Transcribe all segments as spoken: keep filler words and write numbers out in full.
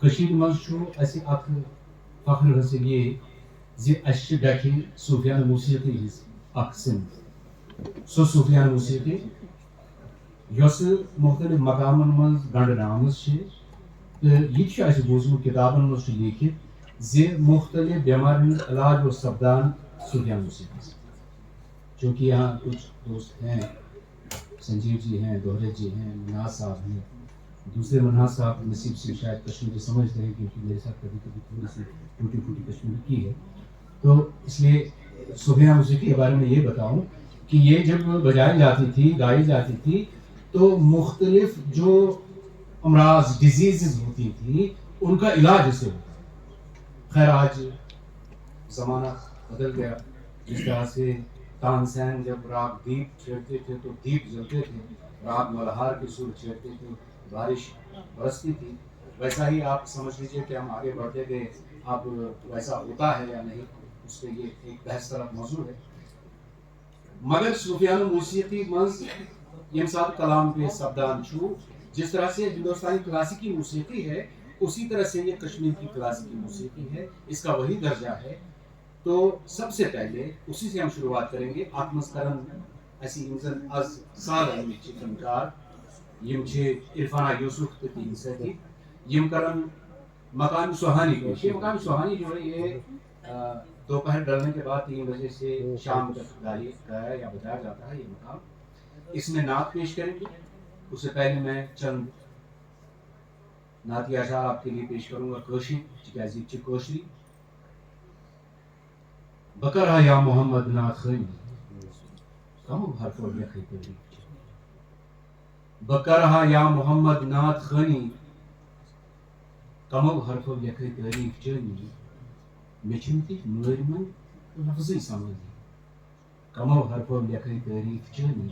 کٔشیٖرِ منٛز چھُ اَسہِ اکھ فخر حٲصِل یہِ زِ اَسہِ چھِ ڈَکھِ صوٗفیانہٕ موسیٖقی ہٕنٛز اکھ صنف۔ سۄ صوٗفیانہٕ موسیٖقی یۄسہٕ مُختٔلِف مقامَن منٛز گنٛڈنہٕ آمٕژ چھِ، تہٕ یہِ تہِ چھُ اَسہِ بوٗزمُت، کِتابَن منٛز چھُ لیٖکھِتھ زِ مُختٔلِف بٮ۪مارٮ۪ن ہُنٛد علاج اوس سپدان صوٗفیانہٕ موسیٖقی سۭتۍ۔ چونکہ یہاں کچھ دوست ہیں، سنجیو جی ہیں، دوہرے جی ہیں، منہاز صاحب ہیں، دوسرے منہاز صاحب نصیب سے شاید کشمیری سمجھتے ہیں، کیونکہ میرے ساتھ کبھی کبھی تھوڑی سی ٹوٹی پھوٹی کشمیری کی ہے۔ تو اس لیے صوفیانہ موسیقی کے بارے میں یہ بتاؤں کہ یہ جب بجائی جاتی تھی، گائی جاتی تھی، تو مختلف جو امراض، ڈیزیزز ہوتی تھی، ان کا علاج اسے ہوتا۔ خیر، آج زمانہ بدل گیا۔ جس طرح سے تانسین جب راگ دیپ چھیڑتے تھے تو دیپ جلتے تھے، راگ ملہار کے سر چھیڑتے تھے، بارش برستی تھی۔ ویسا ہی آپ سمجھ لیجئے کہ ہم آگے بڑھتے گئے، اب ویسا ہوتا ہے یا نہیں، اس پہ یہ ایک بحث طلب موضوع ہے۔ مگر صوفیانہ موسیقی منٛز ییٚمہِ ساتہٕ کلام پیش سپدان چھُ، جس طرح سے ہندوستانی کلاسیکی موسیقی ہے، اسی طرح سے یہ کشمیر کی کلاسیکی موسیقی ہے، اس کا وہی درجہ ہے۔ تو سب سے پہلے اسی سے ہم شروعات کریں گے۔ اتھ منٛز کرن اسی یِم زن از سال آمٕتۍ چھِ فنکار، یِم چھِ عرفانہ یوسف تہٕ تِہنٛدۍ سۭتۍ، یِم کرن مقام سہانی پیش۔ یہ مقام سہانی جو ہے، یہ آ، دوپہر ڈھلنے کے بعد تین بجے سے شام تک گایا یا بجایا جاتا ہے یہ مقام۔ اس میں نعت پیش کریں گے۔ اس سے پہلے میں چند نعتیہ اشعار آپ کے لیے پیش کروں گا، کٲشِر، تِکیٛازِ یہِ چھِ کٲشرِ۔ بہٕ کرٕ ہا یا محمد نعت خوانی، کمو حرفو لیکھے تعریف چھِ۔ بہٕ کرٕ ہا یا محمد نعت خوانی، کمو حرفو لیکھے تعریف چٲنی۔ مےٚ چھِنہٕ تِتھۍ مٲرۍ مٔنٛدۍ لفظٕے سمجھ۔ کمو حرفو لیکھے تعریف چٲنی۔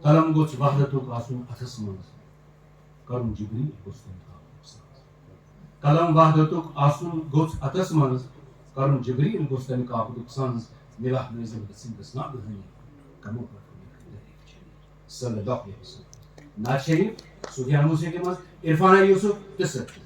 قلم گوٚژھ وحدتُک آسُن اَتھس منٛز، کرُن جبریل گوٚژھ تَمہِ کاکُدُک سنٛز۔ قلم وحدتُک آسُن گوٚژھ اَتھس منٛز، کرُن جبریل گوٚژھ تَمہِ کاکُدُک سنٛز۔ مِلاح نٲزِم گژھِ سِنٛدس ناگہٲنی، کمو حرفو لیکھے تعریف چٲنی۔ صلی اللہ علیہ وسلم۔ نعت شریف، صوفیانہ موسیقی منٛز عرفانہ یوسف تہٕ سۭتۍ۔